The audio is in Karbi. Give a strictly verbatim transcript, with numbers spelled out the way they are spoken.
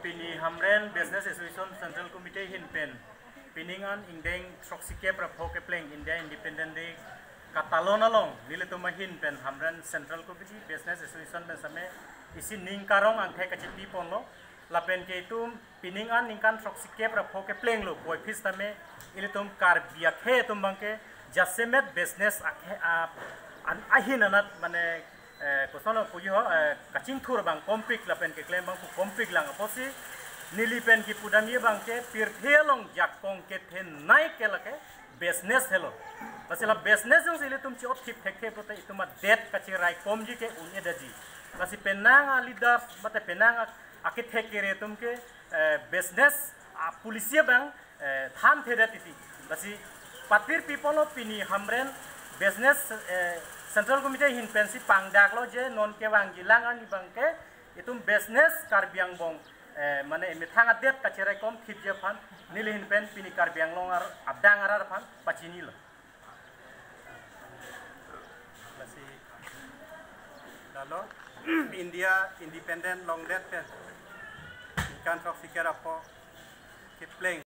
Pini Hamren Business Association Central Committee ahin pen pining an ingdeng throksikep ra pho kepleng India Independent Day katalon along nelitum ahin pen Hamren Central Committee Business Association pen same isi ning karong angthek kachipi ponlo. Lapen ke itum pining an ningkan throksikep ra pho keplenglo puvoiphit tame ilitum Karbi akhei atum abangke jasemet business akhei a-, an ahin anat mane eh, koson puji ho, eh, kachingthur abang kompik lapen keklem abang pu kompik lang apotsi neli pen kipudamji abangke pirthe along jakong kethenei ke lake business helo. Lasi la business jongsi ilitum chi-ot thip thekthe pulote itum adet kachiraikomji ke un-edetji. Lasi penang a-leaders mate penang a-, akethek kere atum ke, eh, business a-policy abang eh, thanthedet titi. Lasi patir people lo pini Hamren Business, eh, Central Committee ahin pensi pangdaklo je non kevangji lang arni abangke itum business Karbi angbong, eh, mane methang adet kachiraikom thipji aphan neli ahin pen pini Karbi Anglong ar adang arat aphan pachinilo. Lasi lalo India independent longdet pen ningkan throksikep ra pho kepleng